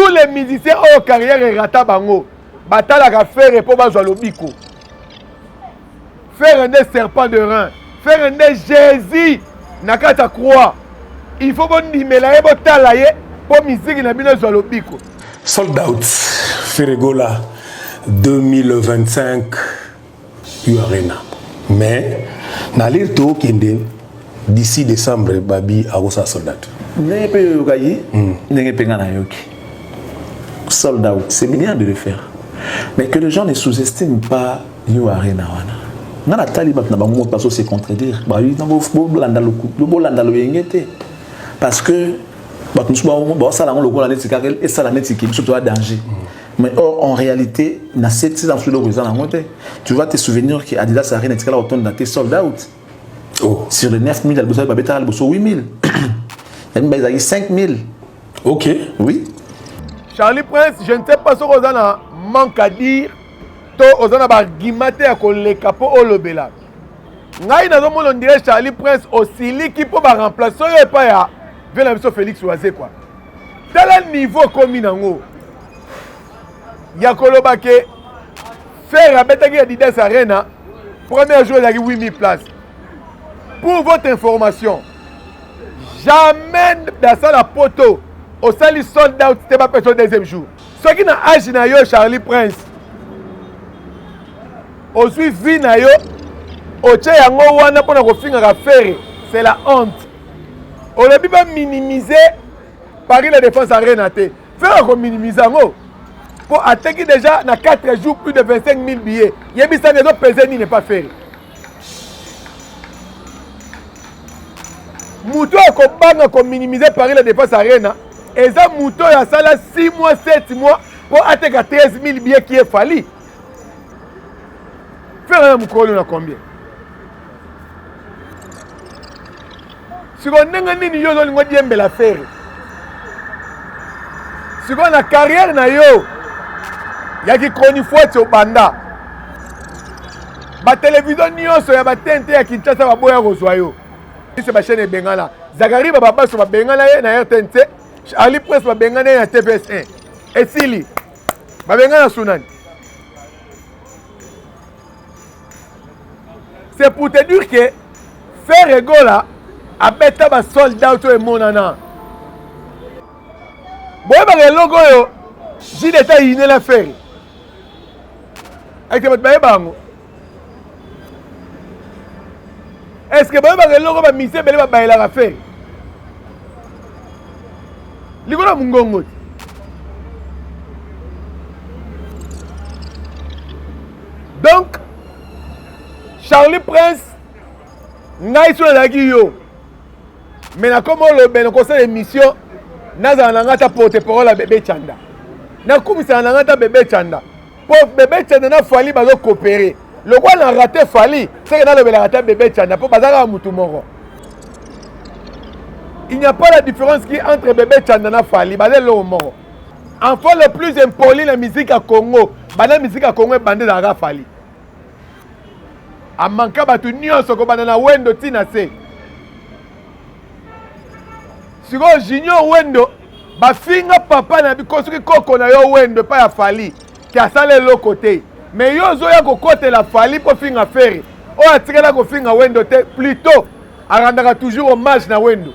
Tous les musiciens oyo carrière erata bango batalaka Ferre mpo bazwa lobiko. Ferre nde serpent de rein, Ferre nde Jésus na kati ya croix. Il faut bondimela ye, botala ye mpo miziki na bino ezwa lobiko. Sold out Ferre Gola 2025 U Arena. Mais na lire tokende d'ici décembre babi akosala sold out. Ndenge mpe oyokaki ndenge mpe nga nayoki sold out, c'est bien de le faire, mais que les gens ne sous-estiment pas U Arena wana. Nga natali bato na bango moko bazo se contredire, bayi bolanda loyenge te, parce que bato mosusu baosala yango lokola neti kaka esala neti ke biso toya danger, mais or en réalité na 7 ans eloko eza nango te. Tu vas te souvenir que Adidas Arena etikala kotonda te, sold out. Oh. Sur les 9000 ya liboso babetaka liboso 8000, ya mibale ezalaki 5000. Oui. Charlie Prince, je ne sais pas soki oza na manque à dire to oza na baargument te ya koleka mpo olobela ngai. Nazomona on dirait Charlie Prince osiliki mpo baremplace oyo epai ya vie na biso Félix Wazekwa. Tala niveau ekomi nango ya koloba ke Ferre abetaki Adidas Arena, premier jour ezalaki 8000 places. Pour votre information, jamais nasala poto osali sold out te, bapesa deuxième jour. Soki na age na yo, Charlie Prince, ozwi vie na yo otie yango wana mpona kofingaka Ferre, c'est la honte. Olobi baminimize Paris La Défense Arena te, Ferre akominimize yango mpo ateki déjà na 4 jours plus de 25 000 billets. Yebisanga ezopese nini epa Ferre? Moto oyo akobanga kominimize Paris La Défense Arena eza moto oyo asala 6 mois, 7 mois mpo ateka 13 000 billets ki efali. Ferre na mokolo na combien? Sikoyo ndenge nini yo ozolinga odiembela Ferre? Sikoyo na carrière na yo ya kichronifuati, obanda batelevizio nyonso ya batente ya Kinshasa baboya kozwa yo. Biso bachaîne ebengana Zakari Bababaso, babengana ye na RTNC. Charlie Prince babengana ye na TVS 1, esili. Babengana sunani. C'est pour te dire que Ferre Gola abeta ba sold out oyo emonana. Boyebaka eloko oyo JDT ayinela Ferre eke bato bayeba yango. Est ce que boyebaka eloko bamisi ebele babayelaka Ferre likolo ya mongongo te? Donc Charlie Prince, ngai so nazalaki yo, me nakoma olobe nakosala émission, nazala na ngai ata porte parole ya Bebe Chanda, nakumisana na ngai ata Bebe Chanda, mpo Bebe Chanda na Fali bazokopere. Lokola na rate Fali, seke nalobelaka ata Bebe Chanda, mpo baza kaka mutu moko. Il n'y a pas la différence qui entre Bebe Chanda na Fali, baza eloko moko. Enfant le plus impoli na musique ya Congo, banda musique ya Congo ebanda, ezalaka Fali. Amanka bato nyonso kobanda na Wendo ntina se sikoyo Junior Wendo. Bafinga papa na biko soki koko na yo Wendo epai ya Fali ke asala eloko te, mais yo ozoya kokotela Fali mpo finga Ferre oyo atikala kofinga Wendo te, plutôt arandaka toujours hommage na Wendo.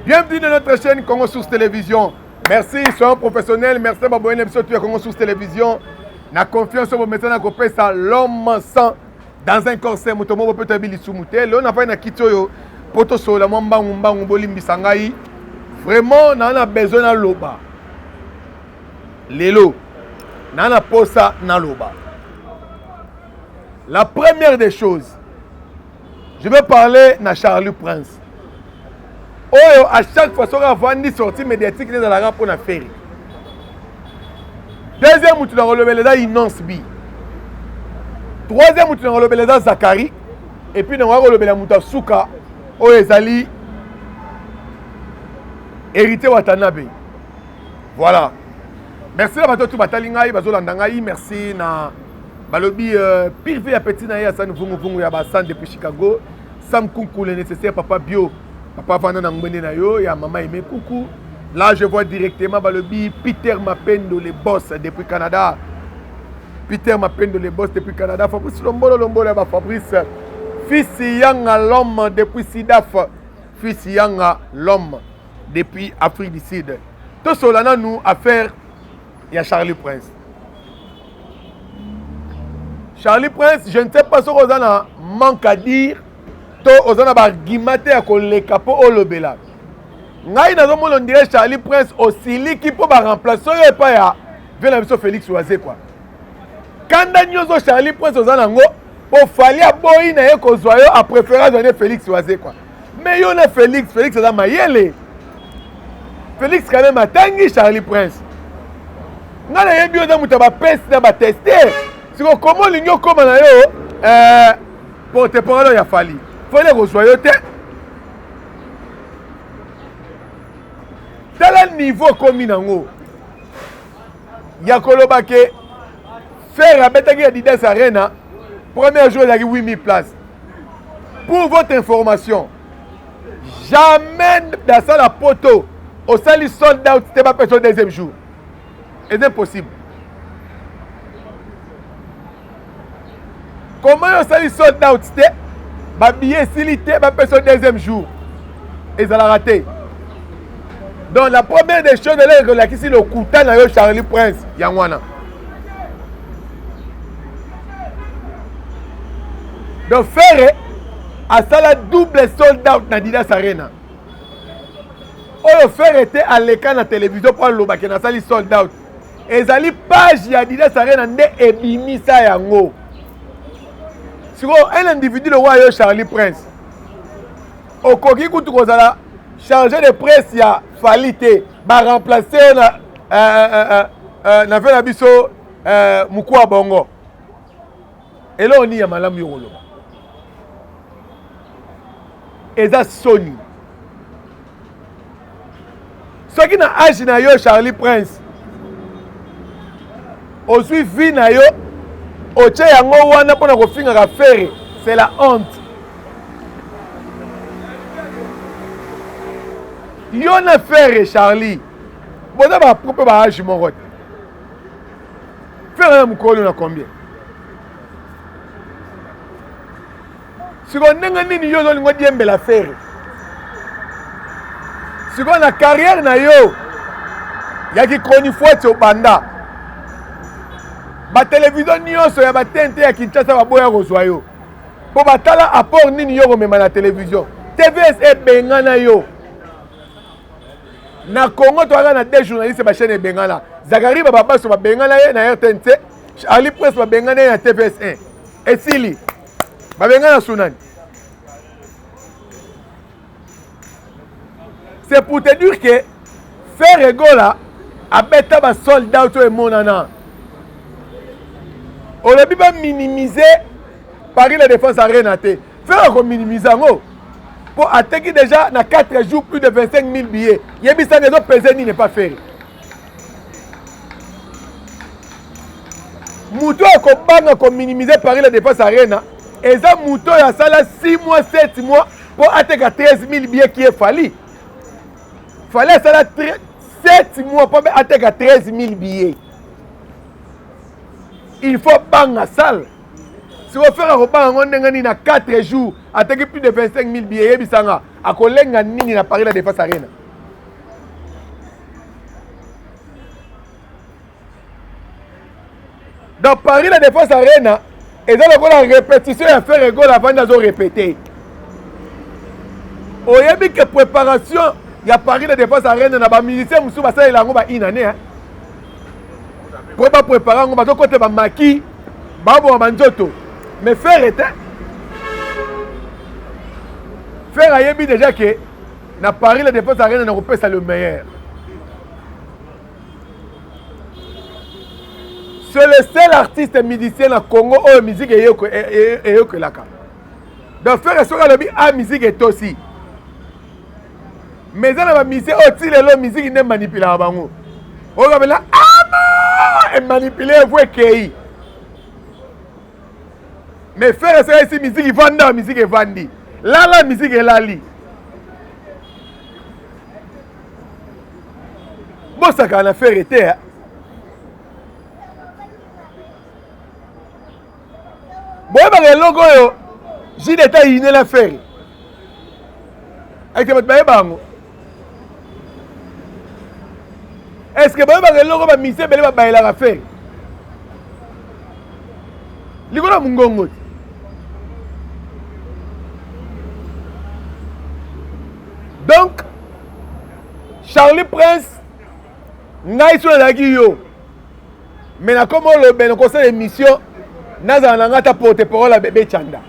Bienvenue dans notre chaîne Congo Source Télévision. Merci, soyons professionnels. Merci babonne biso ya Congo Source Télévision. Na confiance oyo bomesana kopesa l'homme sans dans un corps sain, moto moko mpe toyebi lisumu te. Lelo nafai na kiti oyo mpo tosolola mwa mbangu mbangu. Bolimbisa ngai vraiment, naa na besoin naloba lelo, naa na posa naloba. La première des choses, je vais parler na Charlie Prince. Oyo à chaque fois soki avandi sortie médiatique nde ezalaka mpo na Ferre. Deuxième mutu na kolobela eza Inonce B. Troisième mutu na kolobela eza Zakari. Et puis na kolobela mutu asuka oyo ezali Héritier Watanabe. Voilà. Merci na bato tout batali ngai bazolanda ngai. Merci na balobi euh, pire vie ya petit na ye Hassan Vungu Vungu ya ba depuis Chicago. Sam Kunku le nécessaire papa bio. Papa vanda na ngwende na yo ya mama Aimé Kuku. Là je vois directement balobi Peter Mapendo le boss depuis Canada. Peter Mapendo le boss depuis Canada. Fabrice Lombolo Lombolo ya ba Fabrice. Fils Yanga l'homme depuis Sidaf. Fils Yanga l'homme depuis Afrique du Sud. Tosola nanu affaire ya Charlie Prince. Charlie Prince, je ne sais pas soki oza na manque à dire to oza na baargument te ya koleka mpo olobela. Ngai nazomona on dirait Charlie Prince osiliki mpo baremplace oyo epai ya vie na biso Félix Wazekwa. Kanda nyonso Charlie Prince oza nango mpo Fally aboyi na ye kozwa yo, apréféré azwa nde Félix Wazekwa. Mais yo na Félix, Félix aza mayele. Félix quand même atangi Charlie Prince. Nga nayebi yo oza moto ya bapesi na bateste. Siko koma olingi okoma na yo euh, porte parole ya Fally. Fally akozwa yo te. Tala niveau okomi nango ya koloba ke Ferre abetaki Adidas Arena premier jour ezalaki 8000 places. Pour votre information, jamais nasala poto osali sold out te bapesa deuxième jour. C'est impossible. Comment yo osali sold out te babillet esili te bapesa deuxième jour ezalaka te. Donc la première des choses eloko elakisi lokuta na yo Charlie Prince yango wana. Donc Ferre asala double sold out na Adidas Arena. Oyo Ferre te aleka na télévision mpo aloba ke nasali sold out. Ezali page ya Adidas Arena nde ebimisa yango. Sikoyo un individu lokola yo Charlie Prince okoki kutu kozala chargé de presse ya Fally te, ba remplacer yo na euh, euh, euh, euh, na ve na biso euh, mukua bongo. Eloko nini ya malamu yo koloba? Eza soni. Soki na age na yo Charlie Prince ozwi vie na yo otie yango wana mpona kofingaka Ferre, c'est la honte. Yo na Ferre Charlie boza ba propre ba age moko te. Ferre na mokolo na combien? Sikoyo ndenge nini yo ozolinga odiembela Ferre? Sikoyo na carrière na yo ya kichronifuati obanda ba television nyonso ya ba TNT ya Kinshasa baboya kozwa yo mpo batala apport nini yo komema na television. TVS ebengana yo na Congo. Toyaka na deux journalistes ba chaîne ebengana. Zakari Bababaso babengana ye na RTNC, Charlie Prince babengana ye na TVS1. Esili babengana sunani. C'est pour te dire que Ferre Gola abeta ba sold out oyo emonana. Olobi ba minimiser Paris la Défense Arena te. Ferre akominimiser yango mpo ateki déjà na 4 jours plus de 25 000 billets. Yebisanga ezopese nini epa Ferre? Moto oyo akobanga kominimiser Paris la Défense Arena eza moto oyo asala 6 mois 7 mois mpo ateka 13 000 billets qui est Fally. Fally asala 7 mois mpo ateka 13 000 billets. Il faut banga salle. Siko Ferre akobanga yango ndenge nini na 4 jours ateki plus de 25 000 billets? Yebisanga akolenga nini na Paris la Défense Arena? Dans Paris la Défense Arena eza lokola répétition ya Ferre Gola avandi azo répéter. Oyebi ke préparation ya Paris la Défense Arena na ba musiciens mosusu basalela yango ba une année hein. Po ba préparer yango bazokota ba maki baboma ba nzoto. Mais Ferre te. Ferre ayebi déjà ke Na Paris la Défense Arena nakopesa le meilleur. C'est le seul artiste musicien na Congo oyo musique eyokelaka. Donc Ferre soki alobi a musique etosi. Mais eza na ba musicien oyo ti lelo musique nde manipulaka bango. Oyo babela ama emanipule evo ekei. Mais Ferre soki ayesi musique evanda, musique evandi. Lala musique elali. Bosakana na Ferre te. Boyebaka eloko oyo JDT ayinela Ferre. Eke bato bayeba yango. Est-ce que boyebaka eloko ba musiciens ebele babayelaka Ferre? Likolo ya mongongo te. Donc Charlie Prince ngai soki nazalaki yo mais nakoma olobe nakosala émission nazala na ngai ata porte parole ya bebe chanda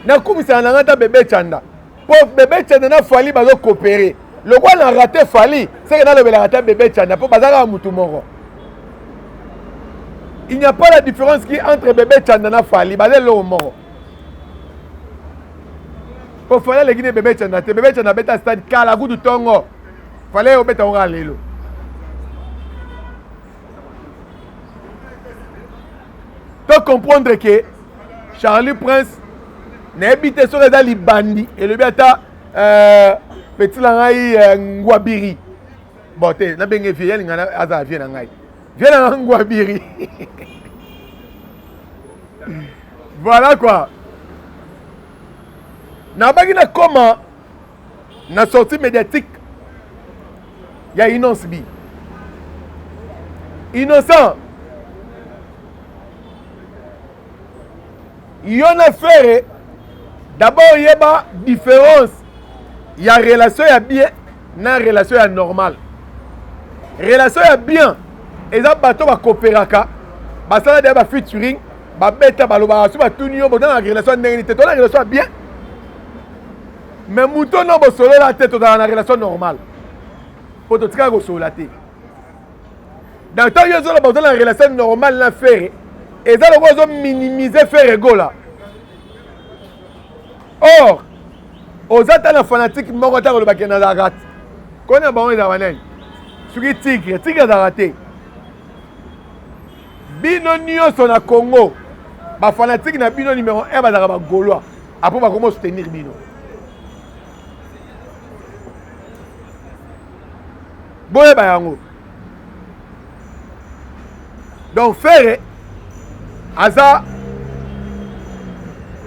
nakumisana na ngai ata bebe chanda mpo bebe chanda na fali bazokopere lokola na rate fali seke nalobelaka ata bebe chanda mpo baza kaka motu moko. Il n'y a pas la différence qui entre bebe chanda na fali, baza eloko moko. Po fali aleki ne bebe chanda te, bebe chanda abeta stade kala kutu tongo, fali obeta yango kaka lelo. To comprendre que Charlie Prince nayebi te soki eza libandi elobi ata euh, petit na ngai euh, Ngwabiri. Bon te nabenge vie yalinga azala vie na ngai, vie na ngai Ngwabiri. Voilà quoi. Nabaki na koma na sortie médiatique ya Innoss'B. Innocent yo na Ferre d'abord yeba différence ya relation ya bien na relation ya normale. Relation ya bien eza bato bakooperaka, basala deya ba featuring, babeta, balobaka so batuni yo boza na relation ya ndenge nini te, toza na relation ya bien mais moto no bosolola te, tozala na relation normale po totikala kosolola te. Dans ntango yo ozoloba oza na relation normale na Ferre, eza lokola ozominimize Ferre Gola. Or oza ta na fanatique moko ata kolobaki nazalaka kona bango ezalaka nani soki tigre tigre azalaka te. Bino nyonso na Congo bafanatike na bino numero 1 bazalaka bagaulois, apo bakomi soutenir bino. Boyeba yango. Donc Ferre aza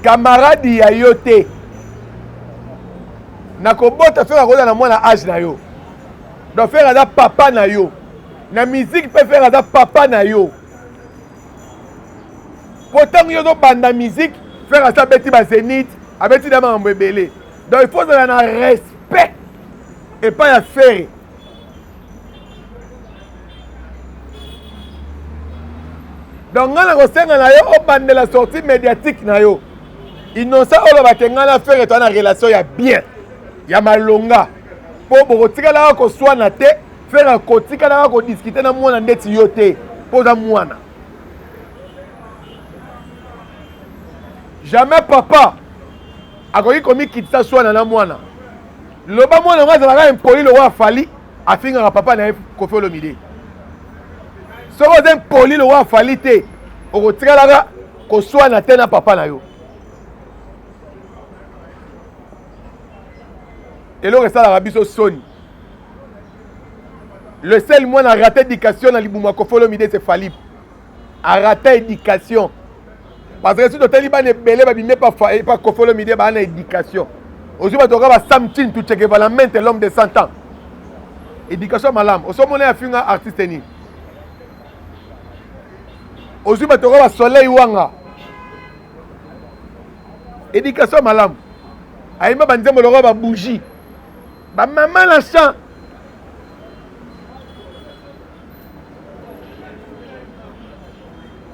camarade ya yo te. Nakobota Ferre akoza na mwana age na yo. Donc Ferre aza papa na yo. Na musique mpe Ferre aza papa na yo. Po ntango yo ozobanda musique, Ferre aza abeti ba Zénith, abeti na makambo ebele. Donc il faut ozala na respect epai ya Ferre. Donc ngai nakosenga na yo obandela sortie médiatique na yo. Innocent olobake ngai na Ferre toza na relation ya bien ya malonga, po bokotikalaka koswana te. Ferre akotikalaka kodiskute na mwana ndeti yo te, po oza mwana. Jamais papa akoki komikitisa swana na mwana. Loba mwana yango azalaka impoli lokola Fally afingaka papa na ye Koffi Olomide. Soki oza impoli lokola Fally te, okotikalaka koswana te na papa na yo. Eloko esalaka biso soni, le seul mwana a raté éducation na libumu ya Koffi Olomide c'est Fally. A raté éducation parce que si totali bana ebele babimi epa Koffi Olomide baa na éducation. Ozwi bato kaka ba Sam Tshintu Tchekevalamente, l'homme de 100 ans, éducation malamu. Osomona ya finga artiste nini? Ozwi bato kaka ba Soleil Wanga, éducation malamu, ayemba banzembo lokola ba bougie ba mama na champ.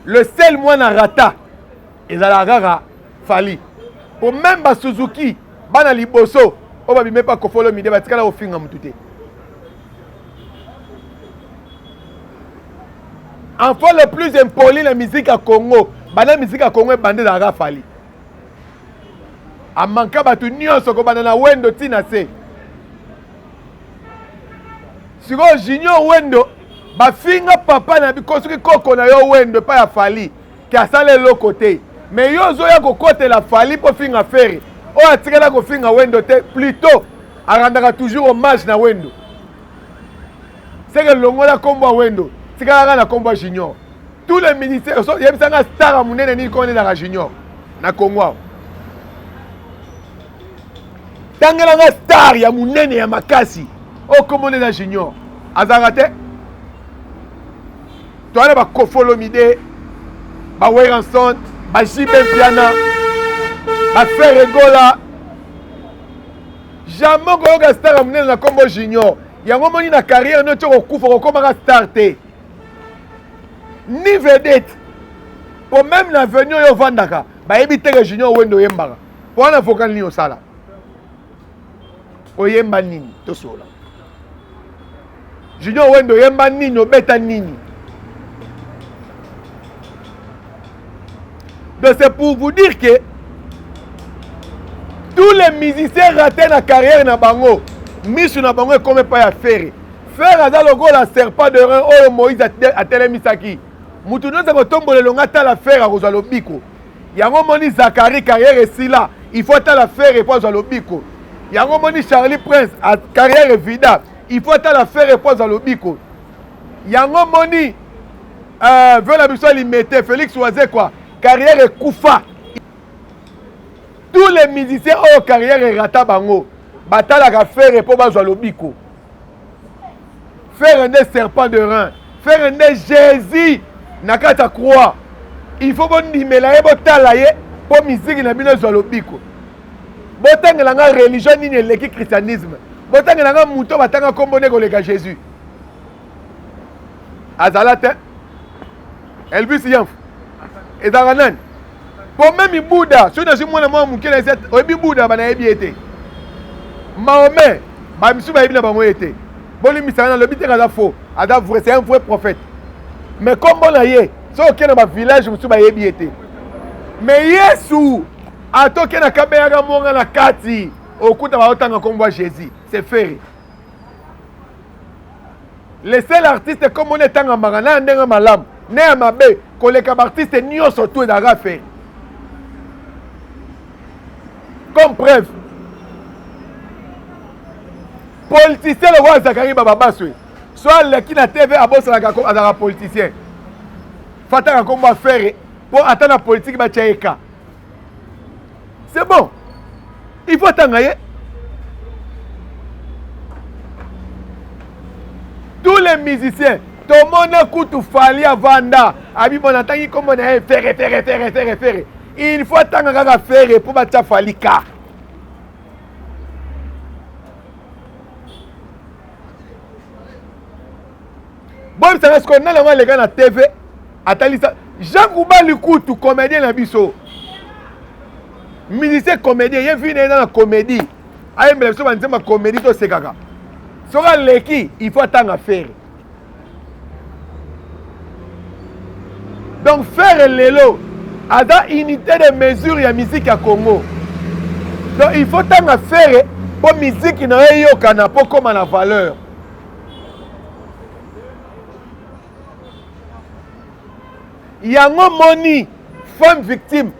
Le seul mwana rata ezalaka kaka Fally. Po même ba Suzuki bana liboso Oyo babima epa Koffi Olomide batikala kofinga mutu te. Enfant le plus impoli na musique ya Congo, banda musique ya Congo ebanda ezalaka Fally. Amanka bato nyonso kobanda na Wendo ti na se. Sikoyo Junior Wendo bafinga papa na biko soki koko na yo Wendo epai ya Fally ke asala eloko te, mais yo ozoya kokotela Fally mpo finga Ferre oyo atikala kofinga Wendo te, plutôt arandaka toujours hommage na Wendo. Seke longola kombo ya Wendo, tikalaka na kombo ya Junior. Tous les ministères, yebisa nga star ya monene nini kombo ezalaka Junior na Congo awa. Tangela nga star ya monene ya makasi oyo kombo eza Junior, azalaka te. Toza na ba Koffi Olomide, ba Werrason, ba JB Mpiana, ba Ferre Gola. Jamais okoyoka star ya monene na kombo Junior. Yango moni na carrière no toko kufa kokomaka star te. Ni vedette. Po même na avenue oyo ovandaka, bayebi te que Junior Wendo oyembaka. Po wana vocal nini osala? Oyemba nini? Tosola. Junior Wendo oyemba nini? Obeta nini? Donc c'est pour vous dire que tous les musiciens ratés na carrière na bango, misu na bango ekomi epai ya Ferre. Ferre aza lokola serpent de rein oyo Moïse atelemisaki. Mutu nyonso akotombola elonga atala Ferre akozwa lobiko. Yango moni Zacharie carrière esila, il faut atala Ferre po azwa lobiko. Yango moni Charlie Prince carrière evida, il faut atala Ferre po azwa lobiko. Yango moni vela biso limete Félix Wazekwa carrière ekufa. Tous les musiciens oyo carrière erata bango batalaka Ferre po bazwa lobiko. Ferre nde serpent de rein, Ferre nde Jésus na kati ya croix. Il faut bondimela ye, botala ye po musique na bino ezwa lobiko. Botangela nga religion nini eleki christianisme? Botangela nga moto batanga kombo nde koleka Jésus. Azala te. Elvis Yanfu ezalaka nani? Po meme Bouddha, soki nazwi mwana mwa moke na esi oyebi Bouddha ba nayebi ye te. Mahomet ba misusu bayebi na bango ye te. Bolimbisaka na lobi te aza faux, aza vrai, c'est un vrai prophète. Mais kombo na ye, soki okei na ba village mosusu bayebi ye te. Mais Yesu atoke na kabeyaka mwanga na kati, okuta baotanga kombo ya Jésus, c'est Ferre. Le seul artiste kombo na etangamaka na ndenge malamu na ya mabe koleka ba artiste nyonso tout ezalaka Ferre. Comme preuve, politicien lokola Zacharie Bababaswe so aleki na TV abosanaka azalaka politicien, fataka kombo ya Ferre po ata na politique batia ye ka. C'est bon, il faut atanga ye. Tous les musiciens tomona kutu Fally avanda abi bon atangi kombo na ye Ferre Ferre Ferre Ferre Ferre, il faut atanga kaka Ferre po batia Fally ka. Boyebisanga sikoyo nani yango aleka na TV atalisa Jean Goubal kutu comédien na biso, musicien comédien, ye vie na ye na comédie, ayembela biso banzembo ya comédie tosekaka. Soki aleki il faut atanga Ferre. Donc Ferre lelo aza unité de mesure ya musique ya Congo. Donc il faut tanga Ferre po musique na ye eyokana po koma na valeur. Yango moni femme victime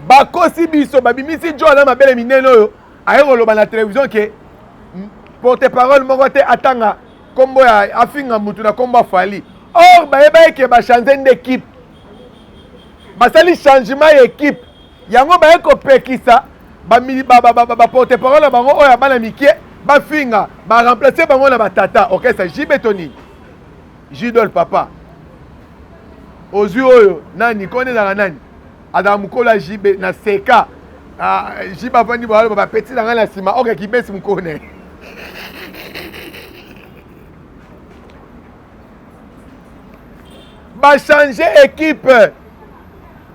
bakosi biso, babimisi Joe na mabele minene oyo aye koloba na télévision ke porte-parole moko te atanga kombo ya afinga mutu na kombo ya Fally. Or bayebaki ke ba changer nde équipe, basali changement ya équipe, yango baye kopekisa ba porte-parole na bango oyo ya bana mike bafinga, ba remplacer bango na batata orchestre JB Tony Jidol papa ozwi oyo nani koni ezalaka nani azalaka mokolo ya JB na seka JB avandi boye aloba bapeti na ngai na nsima oke kibesi mokolo na ye. Ba changer équipe,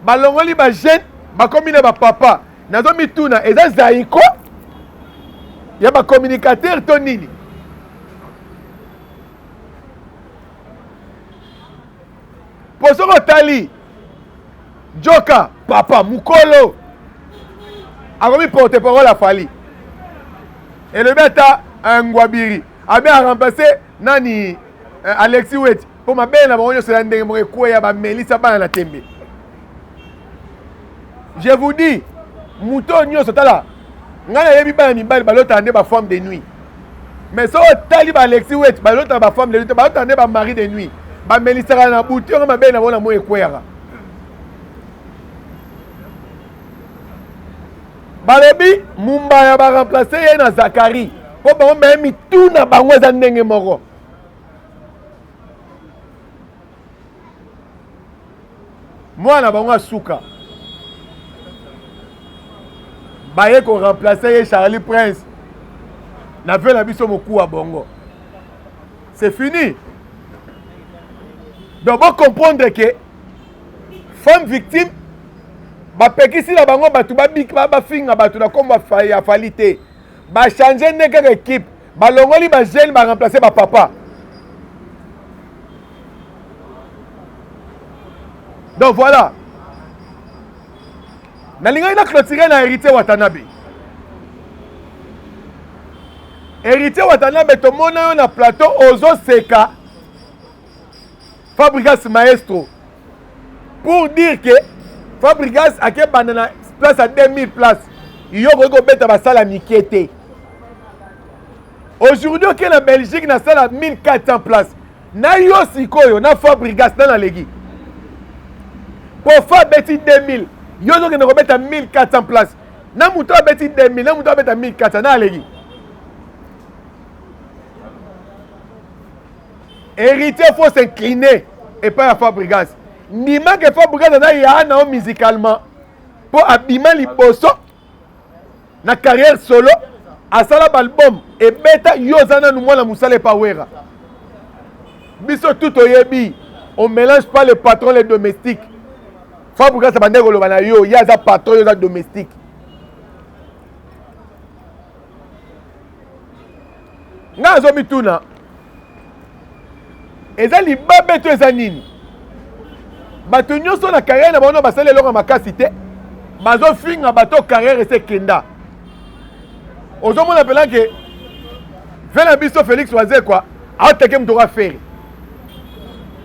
balongoli ba jeune bakomi na ba papa. Nazo mituna eza Zaiko? Ya ba communicateur to nini? Po soki otali Joka papa mukolo akomi porte parole ya Fally. Elobi ata Ngwabiri abe a remplacer nani Alexis Weti mpo mabele na bango nyonso ya ndenge moko ekweya bamelisa bana na tembe. Je vous dis, moto oyo nyonso tala ngai nayebi bana mibali balotaka nde ba femme de nuit, mais soki otali ba Alexis Weti balotaka ba femme de nuit te, balotaka nde ba mari de nuit, bamelisaka na butu yango mabele na bango na moi ekweyaka. Balobi Mumbaya ba remplacer ye na Zakari mpo bango baye mitu na bango eza ndenge moko. Mwana bango asuka baye ko remplacer ye Charlie Prince na ve na biso mokuwa bongo, c'est fini. Donc bo comprendre que femme victime bapekisi na bango bato bafinga bato na kombo ya Fally te, bachange nde kaka équipe, balongoli ba jeune ba remplacer ba papa. Donc voilà, nalingaki na clôturer na Héritier Watanabe. Héritier Watanabe, tomona yo na plateau ozoseka Fabregas maestro pour dire que Fabregas akebanda na place à 2000 places, yo okoki kobeta basala mike te. Aujourd'hui oke na Belgique na sala 1400 places na yo sikoyo na Fabregas na naleki po fa abeti 2000, yo ozokende kobeta 1400 places na moto abeti 2000 na moto abeta 1400 na aleki. Héritier faut s'incliner epai ya Fabregas. Ndima ke Fabregas aza ya na yo musicalement po abima liboso na carrière solo, asala ba album ebeta, yo oza nanu mwana mosala epa Wera. Biso tout toyebi, on mélange pas le patron le domestique. Fabregas abandaki koloba na yo, ye aza patron, yo oza domestique. Nga azomituna eza libabe to eza nini? Bato nyonso na carrière na bango basali eloko ya makasi te, bazofinga bato carrière ese kenda. Ozomona mpela ke ve na biso Félix Wazekwa aatake moto oka Ferre,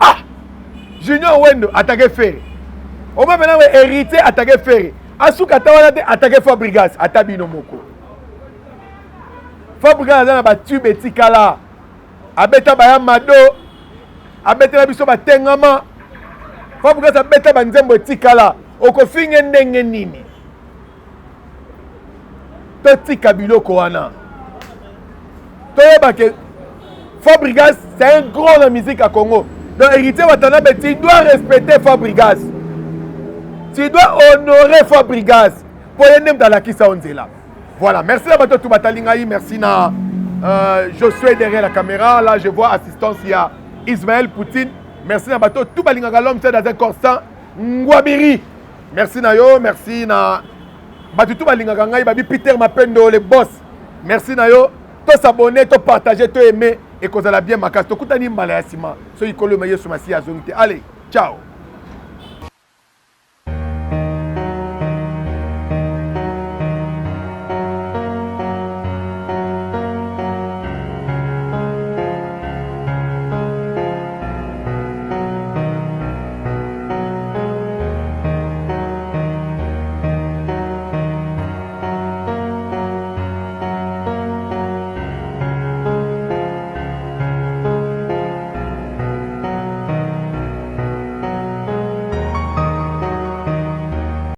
ah Junior Wendo atake Ferre, omona mpela ke Héritier atake Ferre, asuka ata wana te atake Fabregas, ata bino moko. Fabregas aza na ba tube etikala, abeta baya mado, abetela biso batengama. Fabregas abeta ba nzembo etikala, okofinge ndenge nini? Totika biloko wana, toyeba ke Fabregas c'est un grand na musique à Congo. Donc Héritier Watanabe, tu dois respecter Fabregas, tu dois honorer Fabregas po ye nde moto alakisa yo nzela. Voilà, merci à bato tout batali ngai, merci na Josué derrière la caméra, là je vois assistance il y a Ismaël Poutine. Merci na bato tout balingaka l'homme c'est dans un corps sans Ngwabiri. Merci na yo, merci na bato tout balingaka ngai, babi Peter Mapendo le boss. Merci na yo, to s'abonner, to partager, to aimer et kozala bien makasi. Tokutani mbala ya sima. Soki koloma Yesu Masiya azongi te. Allez, ciao.